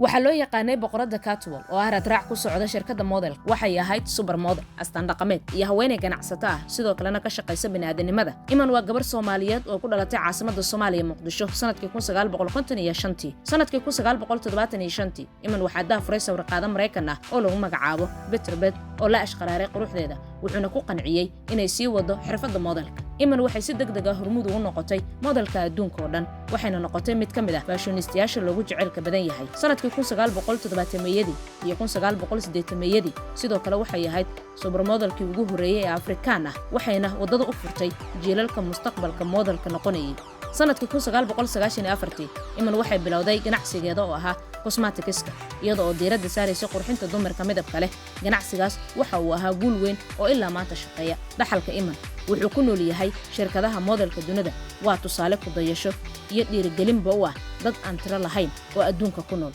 Waxaa loo yaqaanay boqoradda catwalk oo ah raadraac ku socda shirkadda modelka. Waxay ahayd supermodel, astaan dhaqameed iyo haweeney ganacsato ah, sidoo kalena ka shaqaysa bini'aadanimada. Iman waa gabar Soomaaliyeed oo ku dhalatay caasimadda Soomaaliya, Muqdisho, sanadkii 1955-tii. Sanadkii 1975-tii, Iman waxaa daahfuray sawirqaado Maraykan ah oo lagu magacaabo Peter Bed oo la ashqaraaray quruxdeeda, wuxuuna ku qanciyey inay sii wado xirfadda modelka. Iman waxay si deg deg ah hormuud ugu noqotay modelka adduunka oo dhan, waxayna noqotay mid ka mid ah fashionistayaasha loogu jaceylka badan yahay sanadkii 1970-meeyadii iyo 1980-meeyadii. Sidoo kale waxay ahayd supermodelkii ugu horreeyey ee Afrikaan ah, waxayna waddada u furtay jiilalka mustaqbalka modelka noqonayay. Sanadkii 1994-tii, Iman waxay bilowday ganacsigeeda oo ahaa cosmeticska, iyada oo diiradda saaraysa qurxinta dumarka midabka leh. Ganacsigaas waxa uu ahaa guul weyn oo ilaa maanta shaqeeya. Dhaxalka Iman wuxuu ku nool yahay shirkadaha modelka dunida. Waa tusaale ku dayasho iyo dhiirigelinba u ah dad aan tiro lahayn oo adduunka ku nool.